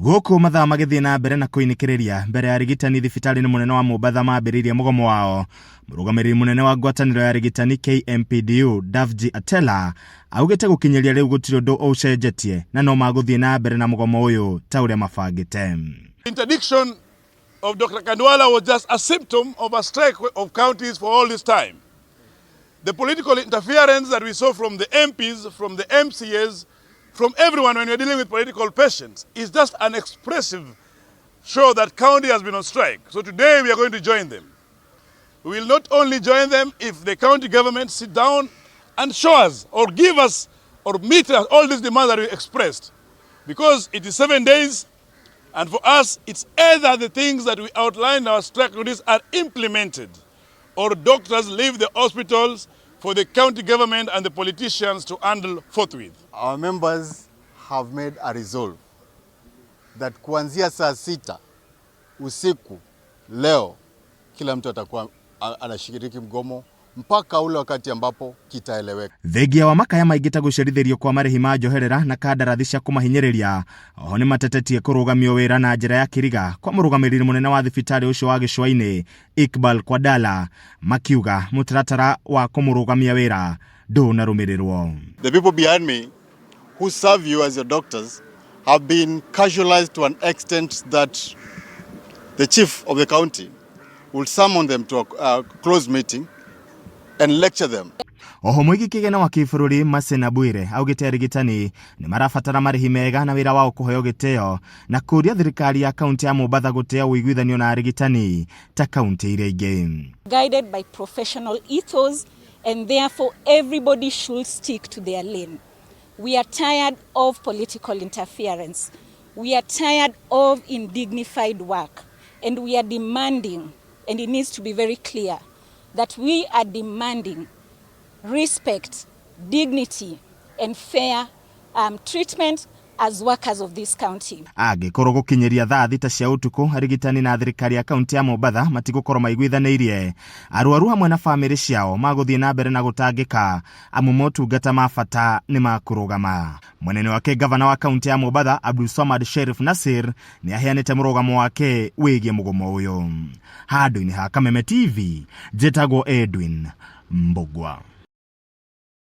Gũkũ mathaa magĩthiĩ na mbere na kũinĩkĩrĩria mbere ya arigitani thibitarĩ-inĩ mũnene wa Mombatha mambĩrĩirie mũgomo wao. Mũrũgamĩrĩri mũnene wa ngwatanĩro ya arigitani KMPDU Davji Atela augĩte gũkinyĩria rĩu gũtirĩ ũndũ ũcenjetie na no magũthiĩ na mbere na mũgomo ũyũ ta ũrĩa mabangĩte. Interdiction of Dr. Khandwala was just a symptom of a strike of counties for all this time. The political interference that we saw from the MPs, from the MCAs, from everyone when we're dealing with political patients is just an expressive show that county has been on strike. So today we are going to join them. We will not only join them if the county government sit down and show us or give us or meet us all these demands that we expressed. Because it is 7 days, and for us, it's either the things that we outlined in our strike notice are implemented or doctors leave the hospitals for the county government and the politicians to handle forthwith. Our members have made a resolve that kuanzia saa 6 usiku leo kila mtu atakuwa anashiriki mgomo mpaka ule wakati ambapo kitaeleweka. Thengia wa makaya maingĩ ta gũcerithĩrio kwa marĩhi ma njoherera na kandarathi cia kũmahinyĩrĩria, oho nĩ matetetie kũrũgamio wĩra na njĩra ya kĩriga kwa mũrũgamĩrĩri mũnene wa thibitarĩ ũcio wa Gĩcũa-inĩ Iqbal Kwadala, makiuga mũtaratara wa kũmũrũgamia wĩra ndũnarũmĩrĩrwo. The people behind me who serve you as your doctors have been casualized to an extent that the chief of the county will summon them to a closed meeting and lecture them. Oho mũigi kĩgĩna wa kĩbũrũri Masena Bwire augĩte arigitani nĩ marabatara marĩhi mega na wĩra wao kũheo gĩtĩo na kũria thirikari ya kaunti ya Mombatha gũtĩa ũiguithanio na arigitani ta kaunti iria ingĩ. Guided by professional ethos, and therefore everybody should stick to their lane. We are tired of political interference. We are tired of indignified work, and we are demanding, and it needs to be very clear, that we are demanding respect, dignity, and fair treatment as workers of this county. Angĩkorwo gũkinyĩria thaa 6 cia ũtukũ arigitani na thirikari ya kaunti ya Mombatha matigũkorwo maiguithanĩirie, arwaru hamwe na bamĩrĩ ciao magũthiĩ na mbere na gũtangĩka amu motungata ma bata nĩ makũrũgama. Mwena wake, gavana wa kaunti ya Mombatha Abdulswamad Sherif Nasir nĩ aheanĩte mũrũgamo wake wĩgiĩ mũgomo ũyũ. Handũ-inĩ ha Kameme TV, njĩtagwo Edwin Mbugua.